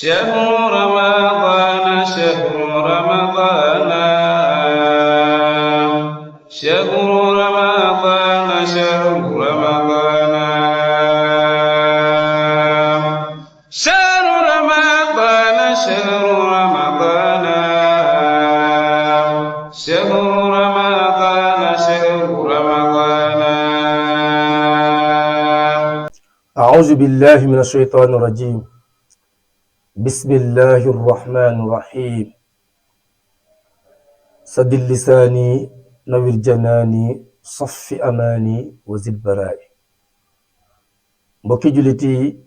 شهر رمضان شهر رمضان شهر رمضان شهر رمضان شهر رمضان شهر رمضان شهر رمضان شهر رمضان أعوذ بالله من الشيطان الرجيم. بسم الله الرحمن الرحيم. سدد لساني نوّر جناني صف أماني وزد برائي. mbokki jullit yi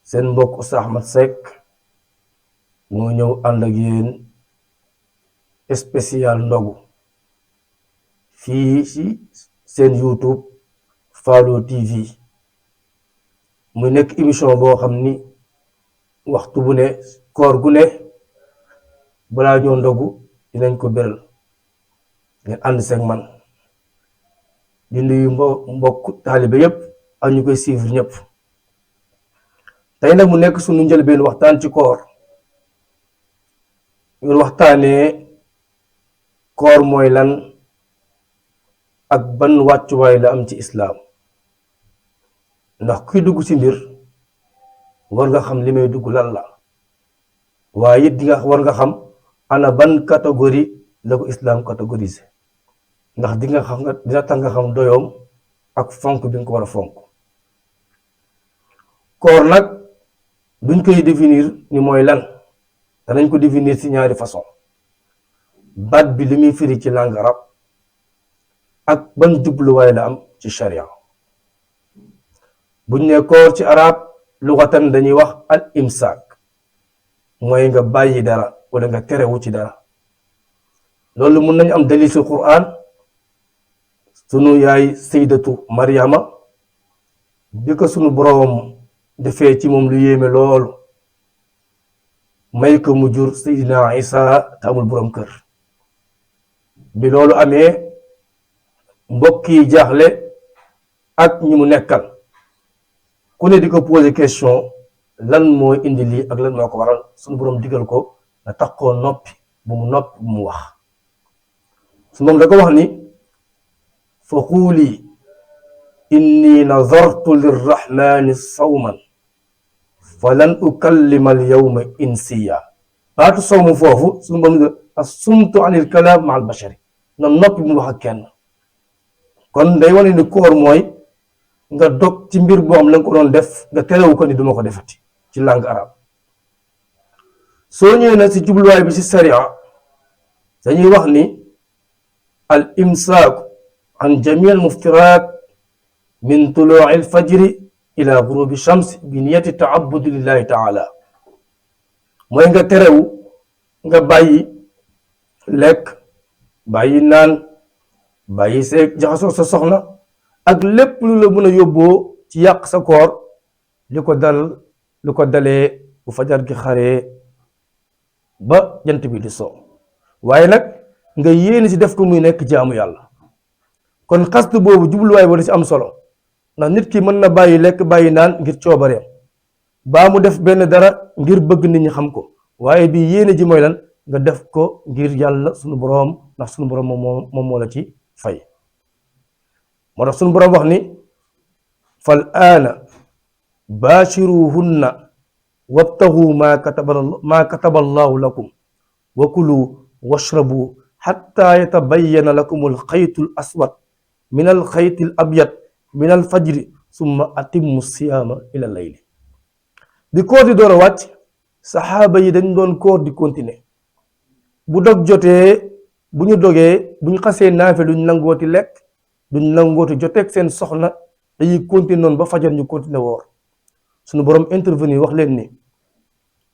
seen mbokk Oustaz Ahmed Seck moo ñëw ànd ak yéen spécial ndogu fii ci seen YouTube Fallou TV mu nekk émission boo xam ni waxtu bu ne koor gu ne balaa ñoo ndogu dinañ ko beral ngeen ànd seeg man di nuyu mbokk taalibe yépp ak ñu koy suivre ñëpp. tey nag mu nekk sunu njëlbeen waxtaan ci koor ñu waxtaanee koor mooy lan ak ban wàccuwaay la am ci islaam ndax kuy dugg ci mbir war nga xam li may dugg lan la waaye it war nga xam ana ban catégorie la ko islaam catégorisé ndax dina tax nga xam doyoom ak fonk bi nga ko war a fonk. koor nag duñ koy définir ni mooy lan danañ ko définir ci ñaari façon baat bi li muy firi ci langue arab ak ban jubluwaay la am ci sharia. buñ ne koor ci arab luxatan dañuy wax al imsaak mooy nga bàyyi dara wala nga terewu ci dara. loolu mun nañu am dalil ci Qur'an sunu yaay saydatu Maryama bi ko sunu boroom defee ci moom lu yéeme loolu may ko mu jur Seydina Isa te amul boroom kër. bi loolu amee mbokk yi jaaxle ak ñi mu nekkal ku ne di ko poser question lan moo indi lii ak lan moo ko waral suñu boroom digal ko na taxoo noppi bu mu wax. su moom da ko wax ni fa quuli inni nazartu lirrahmani sawman falan ukallima al yawma insiya. baatu sawmu foofu suñu boroom assumtu anil kalaam ma al bashari na noppi bu mu wax ak kenn. kon day wane ni koor mooy nga dog ci mbir boo xam la nga ko doon def nga terewu ko ni duma ko defati ci langue arabe. soo ñëwee na ci jubluwaay bi ci sharia dañuy wax ni al imsaaku an jamii al muftiraat min tuluu al fajri ila gurubi shams bi niyati taabudi lillahi taala mooy nga terewu nga bàyyi lekk bàyyi naan bàyyi seeg jaxasoo sa soxna ak lépp lu la mën a yóbboo ci yàq sa koor lu ko dalee bu fajar gi xaree ba jant bi di soo. waaye nag nga yéene ci def ko muy nekk jaamu yàlla. kon xast boobu jubluwaay boo da ci am solo ndax nit ki mën na bàyyi lekk bàyyi naan ngir coobareem baa mu def benn dara ngir bëgg nit ñi xam ko waaye bi yéene ji mooy lan nga def ko ngir yàlla sunu boroom ndax sunu boroom moom moo la ci fay. moo tax sunu boroom wax ni fal aana baashiruhunna wabtagu maa kataba allahu lakum wa kulu washrabu xatta yatabayyana lakum alxaytu al aswad min alxayti al abyad min alfajri summa atimmu siyaama ila layli. bi koor di door a wàcc saxaaba yi dañ doon koor di continuer bu dog jotee bu ñu dogee bu ñu xasee naafe duñ nangooti lekk duñ nangooti joteeg seen soxna dañuy continuer noonu ba fajar ñu continuer woor. suñu boroom intervenir wax leen ni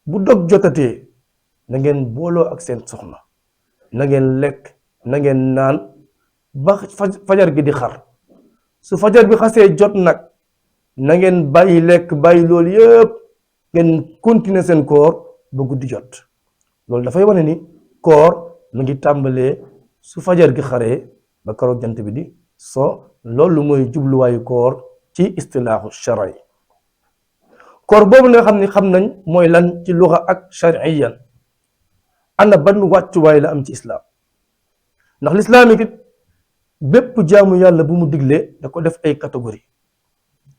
bu dog jotatee na ngeen booloo ak seen soxna na ngeen lekk na ngeen naan ba fajar gi di xar. su fajar bi xasee jot nag na ngeen bàyyi lekk bàyyi loolu yëpp ngeen continuer seen koor ba guddi jot. loolu dafay wane ni koor mu ngi tàmbalee su fajar gi xaree ba keroog jant bi di so. loolu mooy jubluwaayu koor ci istilaaxu sharay. koor boobu nga xam ne xam nañ mooy lan ci luxa ak shariyan ana ban wàccuwaay la am ci islaam ndax lislaam it bépp jaamu yàlla bu mu diglee da ko def ay catégorie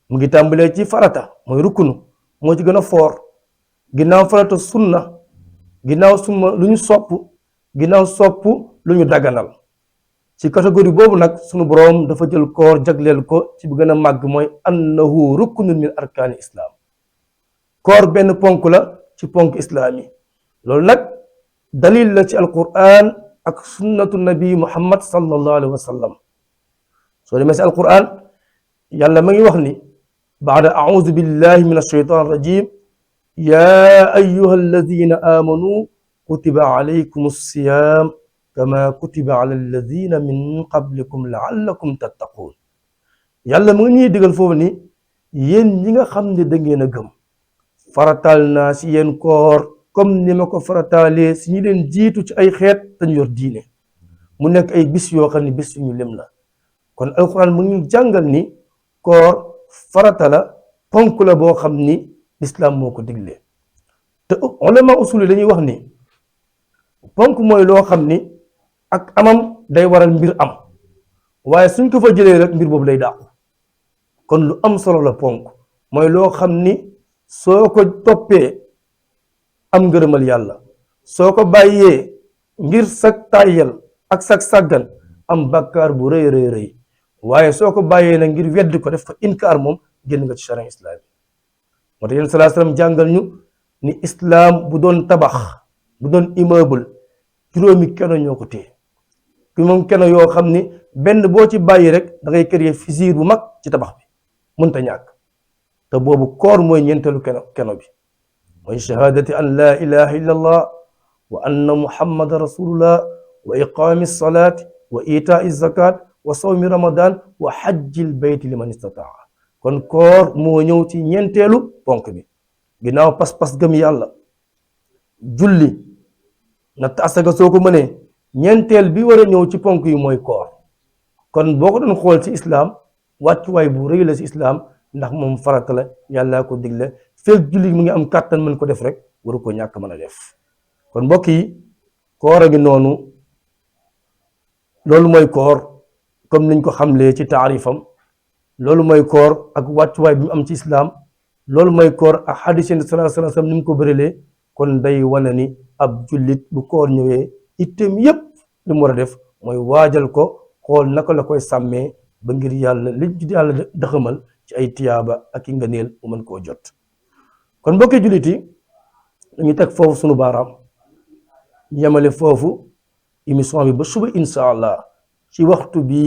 mu ngi tàmbalee ci farata mooy rukkunu moo ci gën a foor ginnaaw farata sunna ginnaaw sunna lu ñu sopp ginnaaw sopp lu ñu daganal ci catégorie boobu nag sunu boroom dafa jël koor jagleel ko ci bu gën a màgg mooy annahu ruknun min arkaani islaam koor benn ponk la ci ponk islaam yi loolu nag dalil la ci alquran ak sunnatu nabi muhammad sallallahu alayhi wa sallam soo demee ci alquran yàlla ma ngi wax ni baada audu billahi min alshaytan rajim yaa ayuha alladina amanu kutiba alaykum alsiyam kama kutiba ala alladina min qablikum laallakum tattaqun yàlla mu ngi ñuy digal foofu ni yéen ñi nga xam ne da ngeen a gëm faratal naa si yéen koor comme ni ma ko farataalee si ñi leen jiitu ci ay xeet dañu yor diine mu nekk ay bis yoo xam ne bis yu ñu lim la kon alquran mu ngi jàngal ni koor farata la ponk la boo xam ni lislaam moo ko diglee te ulama usuli dañuy wax ni ponk mooy loo xam ni ak amam day waral mbir am waaye suñ ko fa jëlee rek mbir boobu lay dàqu kon lu am solo la ponk mooy loo xam ni soo ko toppee am ngërëmal yàlla soo ko bàyyee ngir sag tàyyal ak sag sàggan am bàkkaar bu rëy rëy rëy waaye soo ko bàyyee na ngir weddi ko def ko inkaar moom génn nga ci charia islaam yi moo tax yéen salaa salaam jàngal ñu ni islaam bu doon tabax bu doon immeuble juróomi keno ñoo ko téye ki moom keno yoo xam ni benn boo ci bàyyi rek da ngay créer fissure bu mag ci tabax bi mënta ñàkk te boobu koor mooy ñeenteelu keno bi mooy shahadati an la ilaha illa allah wa anna muhammadan rasulullah wa iqaami salaati wa itaai zakat wa sawmi ramadan wa hajjil bayti liman istataa kon koor moo ñëw ci ñeenteelu ponk bi ginnaaw pas-pas gëm yàlla julli natt asaka soo ko mënee ñeenteel bi war a ñëw ci ponk yi mooy koor kon boo ko doon xool ci islaam wàccuwaay bu rëy la ci islaam ndax moom farata la yàllaa ko digle fekk julli mu ngi am kàttan mën ko def rek waru ko ñàkk mën a def kon mbokk yi koor a ngi noonu loolu mooy koor comme niñ ko xamlee ci taarifam loolu mooy koor ak wàccuwaay bi mu am ci islaam loolu mooy koor ak xadis yi sallallahu alayhi wa sallam ni mu ko bëralee kon day wane ni ab jullit bu koor ñëwee itteem yépp li mu war a def mooy waajal ko xool naka la koy sàmmee ba ngir yàlla li yàlla dëxamal ci ay tiyaaba ak i ngëneel mu mën koo jot kon mbokki jullit yi dañuy teg foofu sunu baaraam yemale foofu émission bi ba suba incha allah ci waxtu bi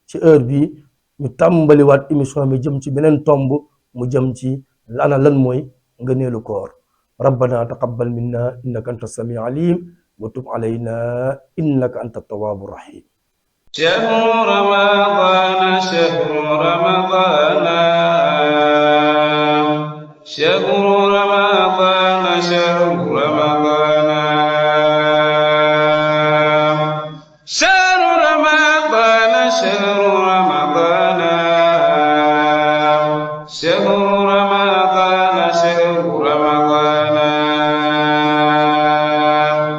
ci heure bi ñu tàmbaliwaat émission bi jëm ci beneen tomb mu jëm ci ana lan mooy ngëneelu koor rabbana taqabbal minna innaka anta samiu alim wa tub alayna innaka anta tawwabu rahim شهر رمضان شهر رمضان شهر